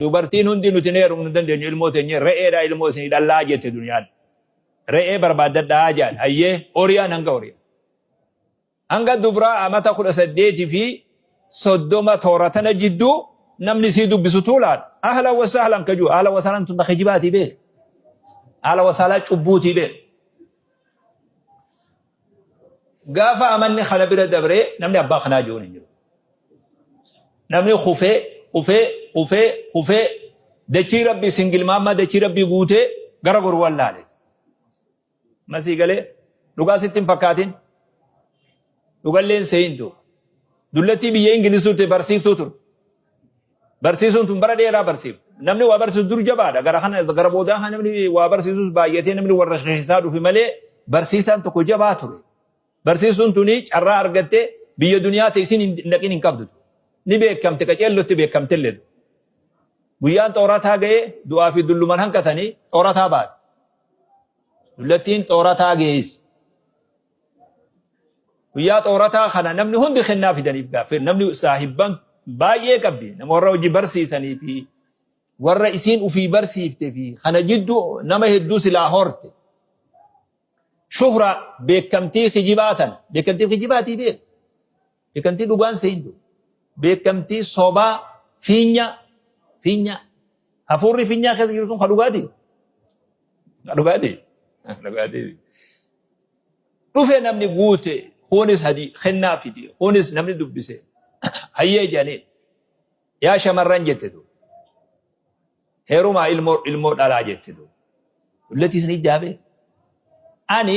Dubartiin hundi nuti hin heerumnu hin dandeenyu ilmoo teenye re'eedha ilmoo isinii dhallaa jette duniyaan. Re'ee barbaaddadhaa jedhan hayyee oriyaan hanga oriyaan. Hanga dubraa amata 18 fi 30 tooratana jidduu namni isii dubbisu tuulaadha. Ahlan wa sahlan ka jiru ahlan wa sahlan tun ta kijibaatii beek. Ahlan wa sahlan cubbuutii beek. Gaafa amanni kana bira dabree namni abbaa kanaa jiruun hin jiru. Namni kufee kufee kufee kufee dachii rabbii singilmaammaa dachii rabbii guutee gara goru wallaale. Masii galee dhugaa sitti hin fakkaatin. Dhugalleen seentu. Dullattii biyya Ingiliz turte barsiiftuu turte. Barsiisuun tun bara dheeraa barsiifte. Namni waa barsiisu dur jabaadha. Gara kana gara boodaa kana namni waa barsiisus baay'atee namni warra shashisaa dhufe malee barsiisaan tokko jabaa ture. Barsiisuun tuni carraa argattee biyya duniyaa ta'e isin hin dhaqin hin qabdu. Ni beekamte qaceellotti beekamte illee. Guyyaan xoorataa ga'ee du'aa fi dulluman hanqatanii xoorataa baate. Dullattiin xoorataa geesse. Guyyaa xoorataa kana namni hundi kennaa fidaniif gaaffii namni saahibban baay'ee qabdi. Nama warra hojii barsiisanii fi warra isiin ufii barsiifte fi kana jidduu nama hedduu silaa horte. Shuhra beekamtii kijibaa tan beekamtii kijibaatii beek. Beekamtii dhugaan seentu. Beekamtii sobaa fiinya fiinya hafuurri fiinyaa keessa jiru sun ka dhugaatii. Ka dhugaatii. Ka dhugaatii. Dhufe namni guute kunis hadi kennaa fide kunis namni dubbise hayyee jedhanii yaa shamarran jette tu heerumaa ilmoo ilmoo dhalaa jette tu dullatti isin ijaabe ani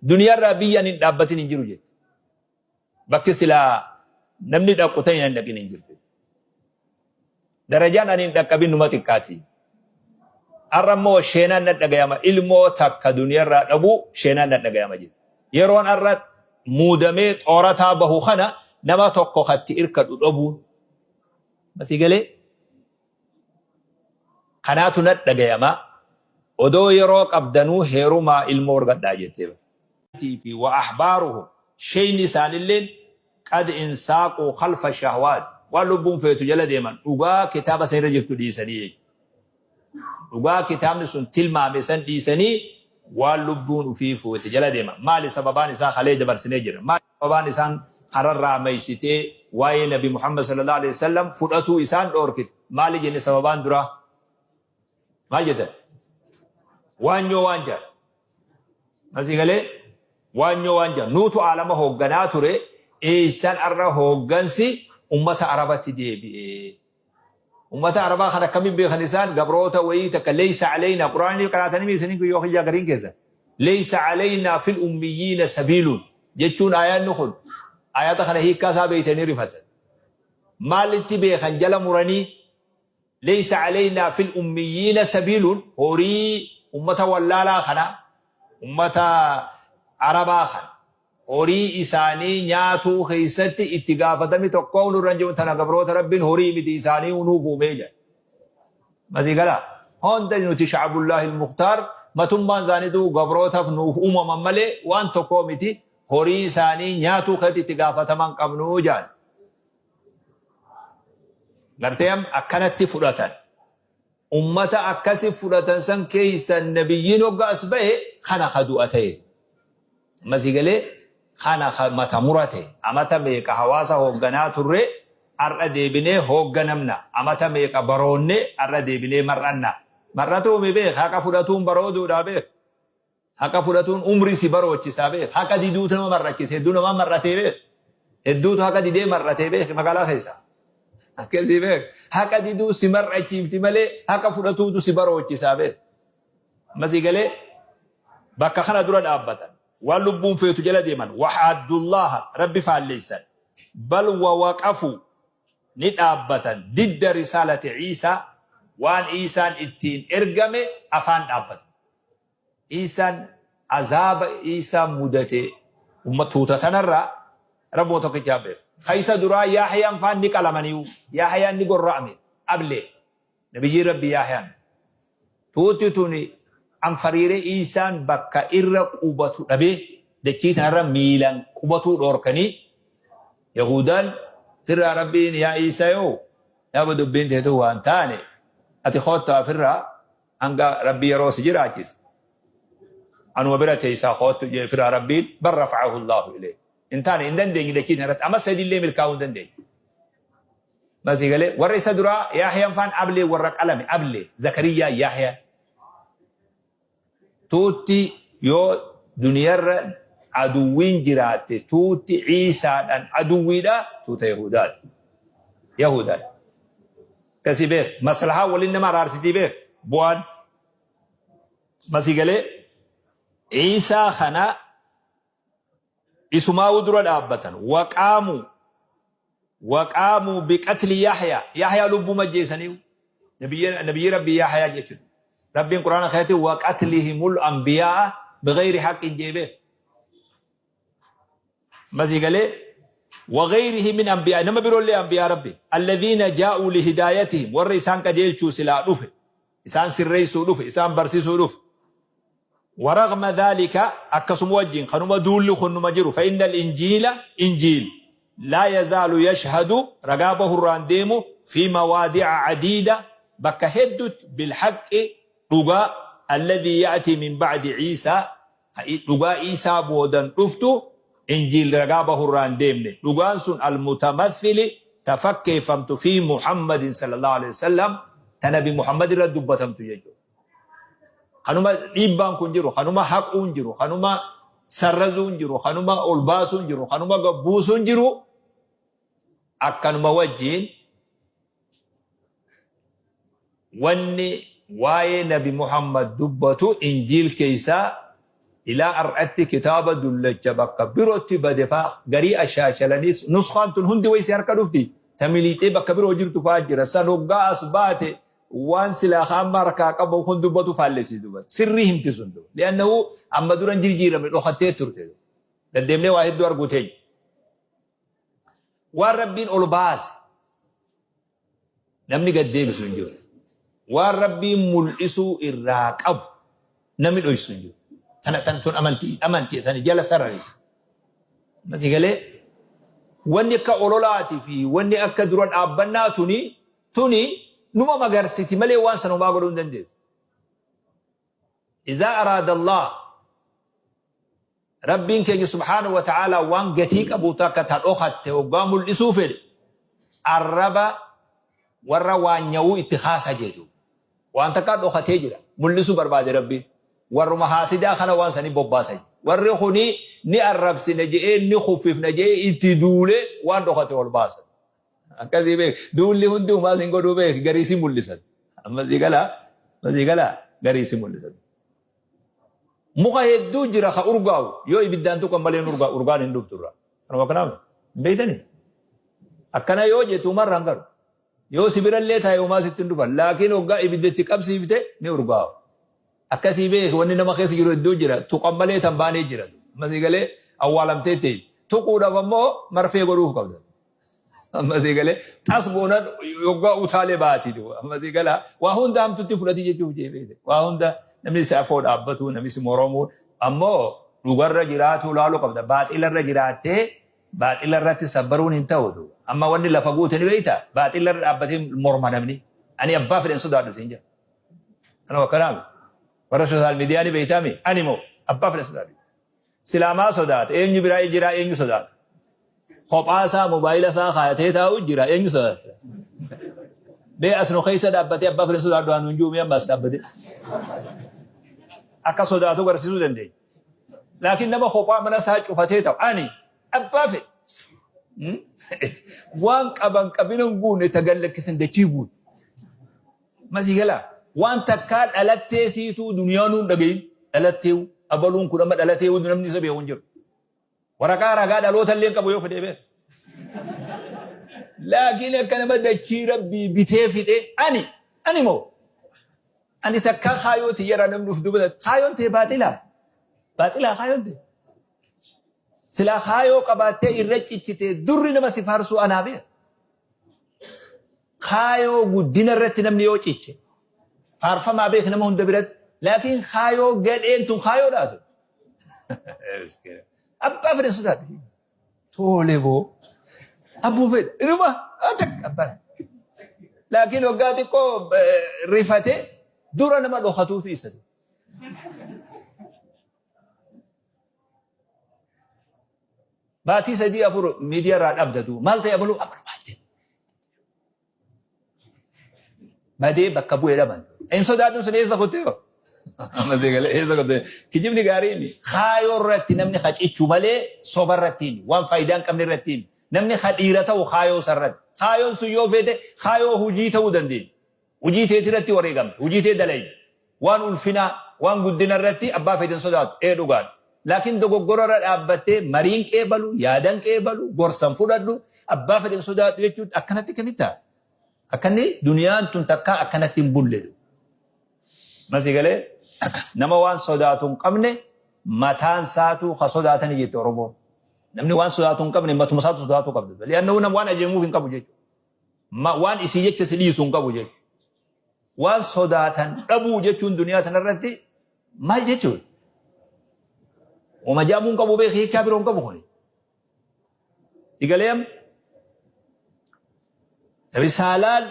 duniyaarraa biyya ani hin dhaabbatin hin jiru jette Bakki silaa namni dhaqu tan hin dhaqin hin jirtu. Darajaan ani hin dhaqqabin numa xiqqaati. Har'a immoo sheenaan na dhagayama ilmoo takka duniyarraa dhabuu sheenaan na dhagayama jedhe. Yeroon har'a muudamee xoorataa bahu kana nama tokko katti irkadhu dhabuun. Masii galee kanaatu na dhagayama odoo yeroo qabdanuu heerumaa ilmoo argadhaa jettee. fi wa ahbaaruhum sheeyni isaanilleen qad insaaquu khalfa shahwaat waan lubbuun feetu jala deeman dhugaa kitaaba san irra jirtu dhiisanii jechuudha. Dhugaa kitaabni sun tilmaame san dhiisanii waan lubbuun ufii fuute jala deeman. Maali sababaan isaa kalee dabarsinee jira. Maali sababaan isaan kararraa maysitee waa'ee Nabi Muhammad sallallahu alaihi wasallam fudhatuu isaan dhoorkite. Maali jenne sababaan duraa? Maal jettan? Waanyoo waan jedhan. Asii galee waanyoo waan jedhan. Nuutu aalama hoogganaa ture eessan arra hooggansi ummata Arabatti deebi'e. Ummata Arabaa kan akkamiin beekan isaan gabroota wayii takka leeysa aleynaa quraanni qaraatanii isiniin kun yoo kiyyaa gariin keessa. Leeysa aleynaa fil ummiyyiina sabiiluun jechuun aayaanni kun aayaata kana hiikkaa isaa beeytanii rifatan. Maalitti beekan jala muranii Leysa aleynaa fil ummiyyiina sabiilun horii ummata wallaalaa kana ummata arabaa kana horii isaanii nyaatuu keessatti itti gaafatami tokkoo nurra hin jiru tana gabroota rabbiin horii miti isaanii nuuf uumee jedha. Masii galaa hunda nuti sha'abullaahi muktaar matummaan isaaniitu gabrootaaf nuuf uumaman malee waan tokkoo miti horii isaanii nyaatuu keessatti itti gaafataman qabnu jedhan. Gartee am akkanatti fudhatan. Ummata akkasi fudhatan san keessa nabiyyiin hogga as bahe kana ka du'a ta'e. Amma si galee kana ka mata murate amata meeqa hawaasa hoogganaa turre har'a deebinee hoogganamna amata meeqa baroonne har'a deebinee mar'anna. Mar'atuumi beek haqa fudhatuun barooduudhaa beek. Haqa fudhatuun umrii si baroochisaa beek. Haqa diduutu nama mar'achisa. Hedduu namaa mar'atee beek. Hedduutu haqa didee mar'atee beek magaalaa keessa. Akkasii beek. Haqa diduu si mar'achiifti malee haqa fudhatuutu si baroochisaa beek. Amma sii galee bakka kana dura dhaabbatan. Waan lubbuun feetu jala deeman. Waxaaddullaaha rabbi faalleessan. Bal wawaqafu ni dhaabbatan. Didda risaalati Iisaa waan Iisaan ittiin ergame afaan dhaabbatan. Iisaan azaaba Iisaa mudate umma tuuta tanarraa Rabbuma tokkichaa beeka. Ka isa duraa Yaahyaan faan ni qalamaniyu. Yaahyaan ni gorra'ame ablee. Nabiyyiin Rabbii Yaahyaan. Tuuti tuni anfariiree Iisaan bakka irra qubatu dhabee dachii tanarra miilan qubatuu dhoorkanii Yahuudaan firraa Rabbiin yaa Iisaa yoo yaaba dubbiin teetu waan taane Ati koottu afirraa hanga Rabbi yeroo si jiraachise. Anuma bira teessaa koottu jee firaa Rabbiin bal rafa'ahu Allahu ilayhi. Hin taane, hin dandeenye dachii tana irratti amma sadillee milkaa'uu hin dandeenye. Masii galee warra isa duraa Yaahyaan faan ablee warra qalame ablee Zakariyaa Yaahyaan. Tuutti yoo duniyarra aduwwiin jiraatte tuutti Ciisaadhaan aduwwiidha tuuta Yahudaati. Yahudaadha. Akkasii beek maslahaa waliin nama araarsitii beek bu'aan masii galee Ciisaa kana isumaa'uu dura dhaabbatan waqaamuu waqaamuu biqatli Yahya Yahya lubbuu majjeesaniihu nabiyyi rabbii Yahya jechuudha. Rabbiin quraana keessatti waqatlihimul anbiyaa bighayri haqqin jee beek. Masii galee wagayrihi min anbiyaa nama biroollee anbiyaa rabbi alladhiina jaa'uu lihidaayatihim warra isaan qajeelchuu silaa dhufe isaan sirreessuu dhufe isaan barsiisuu dhufe. Waragma dhaalika akkasuma wajjin kanuma duulli kun numa jiru fa innal injiila injiil laa yazaalu yashhadu ragaa bahurraan deemu fi mawaadi'a cadiida bakka heddutti bilhaqqi dhugaa alladhii ya'tii min ba'di Ciisaa dhugaa Iisaa boodan dhuftu injiil ragaa bahurraan deemne dhugaan sun almutamathili ta fakkeeffamtu fi Muhammadin sallallahu alaihi wasallam ta nabi Muhammad irra dubbatamtu jechuudha. Kanuma dhiibbaan kun jiru, kanuma haquun jiru, kanuma sarrazuun jiru, kanuma ol baasuun jiru, kanuma gabbuusuun jiru akkanuma wajjiin wanni waa'ee nabi Muhammad dubbatu injiil keessaa ilaa har'atti kitaaba dullacha bakka birootti bade faa garii ashaashalaniis nuskaan tun hundi waysi harka dhufti ta miliixee bakka biroo jirtu faa jira san hoggaa as baate waan silaa ka amma harkaa qabu kun dubbatu faallessi dubbatu sirrii himti sun duba li'annahu amma duran jirjiirame dhokattee turte deddeemnee waa hedduu arguu teenya waan rabbiin ol baase namni gad deebisu hin jiru waan rabbiin mul'isuu irraa qabu namni dhoysu hin jiru tana tan tun amantii amantii tani jala sarari masi galee wanni akka ololaatii fi wanni akka dura dhaabbannaa tuni Tuni numa magarsiti malee waan san homaa godhuu hin dandeessu. Izaa araada Allah Rabbiin keenya subhaanahu wa ta'aalaa waan gatii qabu takka ta dhokatte hoggaa mul'isuu fedhe arraba warra waan nyawuu itti kaasa jedhu. Waan takka dhokatee jira mul'isuu barbaade Rabbiin. Warruma haasidaa kana waan sanii bobbaasa jedhe. Warri kuni ni arrabsina je'ee ni kuffifna je'ee itti duulee waan dhokate ol baasa. Akkasii beek. Duulli hundi humaa sin godhuu beek garii si mul'isan. Amma sii galaa? Amma sii galaa? Garii si mul'isan. Muka hedduu jira ka urgaa'u yoo ibiddaan tuqan malee hin urgaa'u urgaan hin dhuftu irraa. Kanuma akkanaa miti. Hin beektanii? Akkana yoo jettu humarra hin garu. Yoo si birallee taa'e humaa sitti hin dhufan. Laakiin hoggaa ibidda itti qabsiifte ni urgaa'u. Akkasii beeki wanni nama keessa jiru hedduu jira. Tuqan malee tan baanee jira. Amma sii galee awwaalamtee teessi. Tuquudhaaf ammoo marfee godhuuf qabda. Amma sii galee xas goonan yoggaa utaalee baati. Amma sii galaa waa hunda hamtutti fudhati jechuuf jee beekte. Waa hunda namni si afoo dhaabbatu namni si moromu ammoo dhugarra jiraatu laalu qabda. Baaxilarra jiraattee baaxila irratti sabbaruun hin ta'u. Amma wanni lafa guute ni beekta. Baaxila irra dhaabbatee morma namni. Ani abbaa fedhen sodaadhu siin jedha. Kanuma akkanaami. Warra sooshaal miidiyaa ni beektaami. Ani moo abbaa fedhen sodaadhu. Silaa maa sodaata? Eenyu biraa jiraa eenyu sodaata? Kophaa isaa mobaayila isaa kaayatee taa'u jira eenyu sodaata? Mee as nu keessa dhaabbatee abbaa fedhe sodaadhu haa nuun jiru mee amma as dhaabbatee. Akka sodaatu agarsiisuu dandeenya. Laakiin nama kophaa mana isaa cufatee ta'u ani abbaa fedhe. Waan qaban qabina hin guunne tagalakkisan dachii guutu. Masii galaa waan takkaa dhalattee siituu duniyaa nuun dhagayin dhalatteewu abaluun kun amma dhalateewu namni isa beeku hin jiru. Waraqaa ragaa dhaloota illee hin qabu yoo fedhee beeku. Laakiin akka nama dachii rabbii bitee fixee ani ani moo ani takkaa kaayoo tiyyarraa namni of dubbata kaayoon tee baaxilaa baaxilaa kaayoon tee silaa kaayoo qabaattee irra cichitee durri nama si faarsuu anaa beeka. Kaayoo guddina irratti namni yoo ciche faarfamaa beek nama hunda biratti laakiin kaayoo gadheen tun kaayoo dhaatu. Abbaa fedhe sodaadhu. Tole boo. Abbuu fedhe. Inuma abbaa. Laakiin waggaa xiqqoo rifate dura nama dhokatuutu isa. Baatii 3 4 miidiyaa irraa dhabdatu maal ta'e abaluu abaluu maal ta'e. Badee bakka bu'ee dhaban. Hin sodaadhu sun eessa kuttee hoo? Amma si galee eessa kuttee? Kijibni gaarii mi? Kaayoo irratti namni hacichu malee soba irratti himi. Waan faayidaa hin qabne irratti himi. Namni ha dhiira ta'u kaayoo isa irratti. Kaayoon sun yoo feete kaayoo hujii ta'uu dandeessi. Hujii teeti irratti wareegamte. Hujii tee dalayde. Waan ulfinaa, waan guddina irratti abbaa feete hin sodaattu. Ee dhugaadha. Laakiin dogoggora irra dhaabbattee mariin qeebalu, yaadan qeebalu, gorsan fudhadhu, abbaa fedhe hin sodaadhu jechuun akkanatti akkamitti ta'a? Akkanni duniyaan tun takkaa akkanatti hin bulle. Masii galee nama waan sodaatu hin qabne mataan isaatuu ka sodaatani jette Oromoon. Namni waan sodaatu hin qabne matuma isaatu sodaatuu qabda. Li'annahu nama waan ajajamuuf hin qabu jechuudha. Waan isii jecha si dhiisu hin qabu jechuudha. Waan sodaatan dhabuu jechuun duniyaa tanarratti maal jechuudha? Wama jaamuun qabu beeki hiikaa biroo hin qabu kuni. Sigaleem risaalaan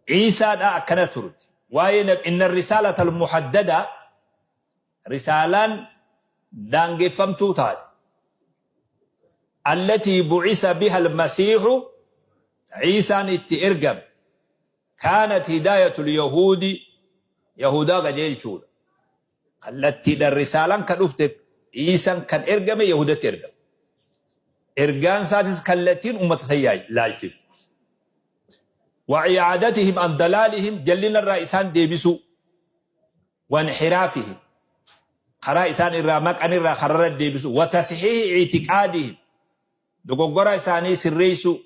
Iisaadhaa akkana turte. Waa'ee inna risaalata al-muhaddada risaalaan daangeffamtuu taate. Allatii bu'isa biha al-masiihu Iisaan itti ergame. Kaanat hidaayatul yahuudi yahudaa qajeelchuudha. Kallattiidhaan risaalaan ka dhufte Iisan kan ergame Yahudatti ergame. Ergaan isaatis kallattiin ummata san laalchifte. Wa i'aadatihim an dalaalihim jallina irraa isaan deebisuu. Wa inhiraafihim karaa isaan irraa maqan irraa kararra deebisuu. Wa tasxiihi i'tiqaadihim Dogoggora isaanii sirreessuu,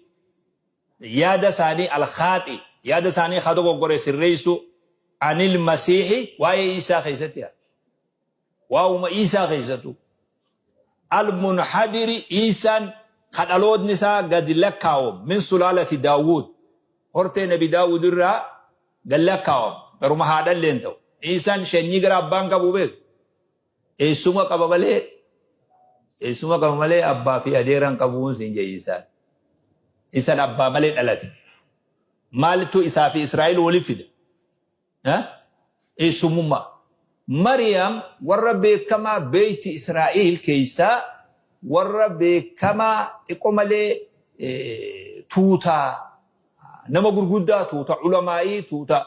yaada isaanii al-khaaxi, yaada isaanii ka dogoggore sirreessuu, anil masiihi, waa'ee Iisaa keessatti haa. Waa'uma Iisaa keessattuu. Al-munhadiri, Iisaan ka dhalootni isaa gadi lakkaawam, min sulaalati Daawuud, hortee Nabi Daawuud irraa gad lakkaawam, garuma haadhallee hin ta'u. Iisaan shanyii gara abbaan qabu beeku. Eessuma qaba malee eessuma qaba malee abbaa fi adeera hin qabuun siin jedhe Iisaan. Isan abbaa malee dhalate. Maaltu isaa fi Israa'el waliif fida? Eessumummaa. Mariyaam warra beekamaa beeyti Israa'el keessaa warra beekamaa xiqqoo malee tuuta nama gurguddaa tuuta ulamaa'ii tuuta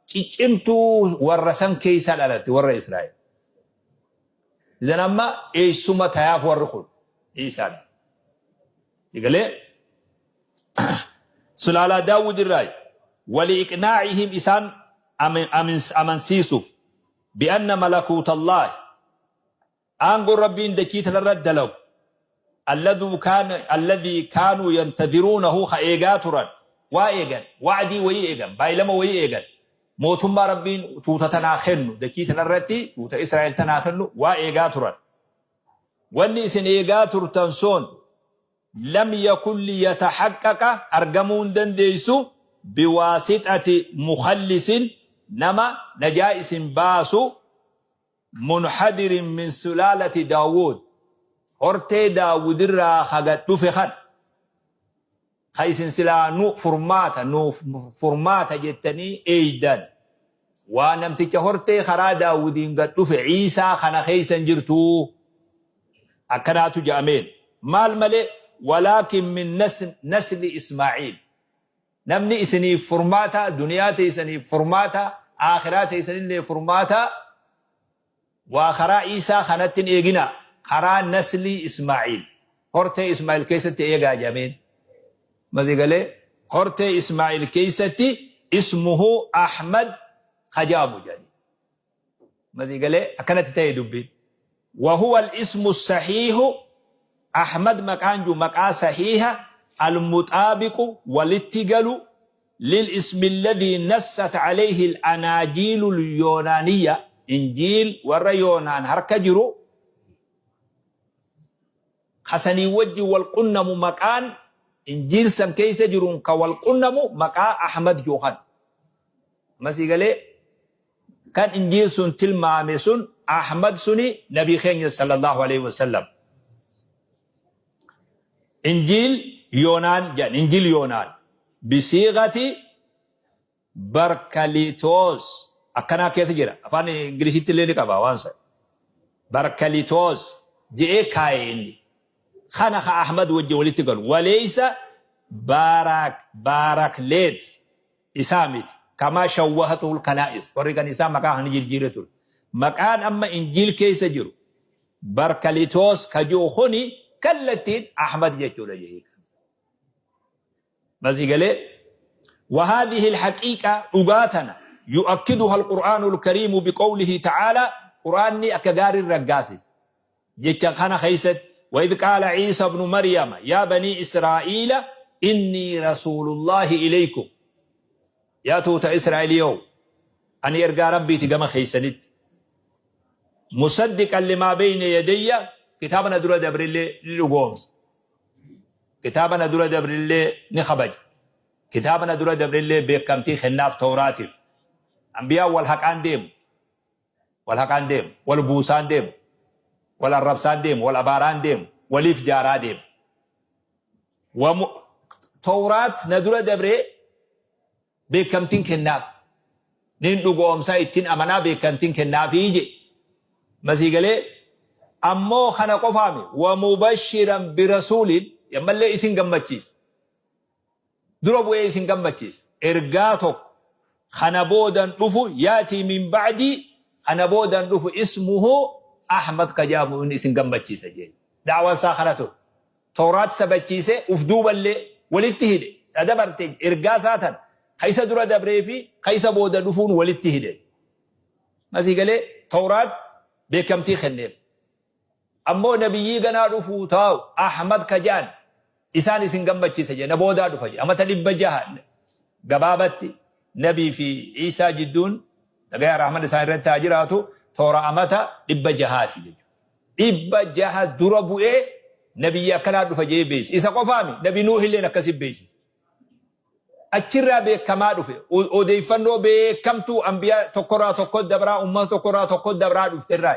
ciccimtuu warra san keessaa dhalatte warra Israa'el. Idan amma eessuma tayaaf warri kun Iisaadha. Egalee sulaalaa Daawud irraa wali iqnaa'ihim isaan amansiisuuf bi'anna malakuutallaahi Aangoon Rabbiin dachii tanarra dalagu, alladhuu kaana, alladhii kaanuu yantadhiruunahu ka eegaa turan, waa eegan, wa'dii wayii eegan, baaylama wayii eegan, mootummaa Rabbiin tuuta tanaa kennu, dachii tanarratti tuuta Israa'el tanaa kennu waa eegaa turan. Wanni isin eegaa turtan sun lam yakun liyatahaqqaqa argamuu hin dandeessu biwaasixati mukhallisin nama najaa isin baasu munhadirin min sulaalati Daawuud, hortee Daawuud irraa ka gad dhufe kana, ka isin silaa nu furmaata, nuuf furmaata jettanii eeydan, waa namticha hortee karaa Daawudiin gad dhufe Iisaa kana keeysa hin jirtuu. Akkanaatu ja'ameen. Maal malee? Walaakin min nasli Ismaa'iil. Namni isiniif furmaata, duniyaa teessaniif furmaata, aakhiraa teessanillee furmaata, waa karaa Iisaa kanatti hin eeginaa, karaa naslii Ismaa'iil, hortee Ismaa'iil keessatti eegaa jedhameen. Masii galee hortee Ismaa'iil keessatti ismuhu Ahmad kajaamu jedhanii. Masii galee akkanatti ta'e dubbiin. Wahuwa al-ismu sahiihu Ahmad maqaan jiru maqaa sahiiha al-muxaabiqu walitti galu lil ismi alladhii nassat alayhi al-anaajiilu al-yoonaaniyya injiil warra yoonaan harka jiru ka sanii wajji wal qunnamu maqaan injiil san keessa jiruun ka wal qunnamu maqaa Ahmad jiru kana. Masii galee Kan injiil sun tilmaame sun Ahmad suni nabii keenya sallallahu alaihi wasallam. Injiil Yoonaan jedhan injiil Yoonaan. Bisiiqati Barkalitoos akkanaa keessa jira. Afaan Ingilizitti illee ni qaba waan san. Barkalitoos je'ee kaaye inni. Kana ka Ahmad wajji walitti galu. Waleeysa Baarak Baarakleet isaa miti. Kamaa shawwahatuhul kanaa'is. Warri kan isaa maqaa kana jirjiire ture. Maqaan amma Injiil keessa jiru Barkalitoos ka ji'u kuni kallattiin Ahmad jechuudha jee. Masii galee وهذه الحقيقة dhugaa يؤكدها القرآن الكريم بقوله تعالى قرآني أكغار الرقاسس جيتشان خانا خيست وإذ قال عيسى ابن مريم يا بني إسرائيل إني رسول الله إليكم يا توت إسرائيل يوم أني إرقى ربي تقام خيسنت مصدقا لما بين يدي كتابنا دولة دبر اللي لقومس كتابنا دولة دبر اللي نخبج كتابنا دولة دبر اللي بيكمتي خناف توراتي أنبياء والحقان ديم والحقان ديم والبوسان ديم والربسان ديم والأباران ديم وليف جارا ديم وم... توراة ندولة دبري بيكمتين كناف نين دقومسا اتين أمنا بيكمتين كناف يجي مسيقلي أمو خنا قفامي ومبشرا برسول يمالي إسين قمتشيس dura bu'ee isin gammachiisa. Ergaa tokko kana boodan dhufu yaatii min ba'dii kana boodan dhufu ismuhu Ahmad ka jedhamu inni isin gammachiisa jee. Da'waan isaa kana ture. Tooraat sabachiisee uf duuballee walitti hidhe. Dabarte ergaa isaa tan ka isa dura dabree fi ka isa booda dhufuun walitti hidhe. Masii galee Tooraat beekamtii kenneef. Ammoo nabiyyii ganaa dhufuu taa'u Ahmad ka jedhan isaan isin gammachiisa jedhe na boodaa dhufa jedhe amata 600 gabaabatti nabii fi Iisaa jidduun nagaya rahman isaan irratti haa jiraatu toora amata 600ti jechuudha. 600 dura bu'ee nabiyyi akkanaa dhufa jedhee beeksise. Isa qofaami nabi Nuuh illeen akkasi beeksise. Achirraa beekamaa dhufe odeeffannoo beekamtuu ambiyaa tokkorraa tokko dabraa ummata tokkorraa tokko dabraa dhufte irraa.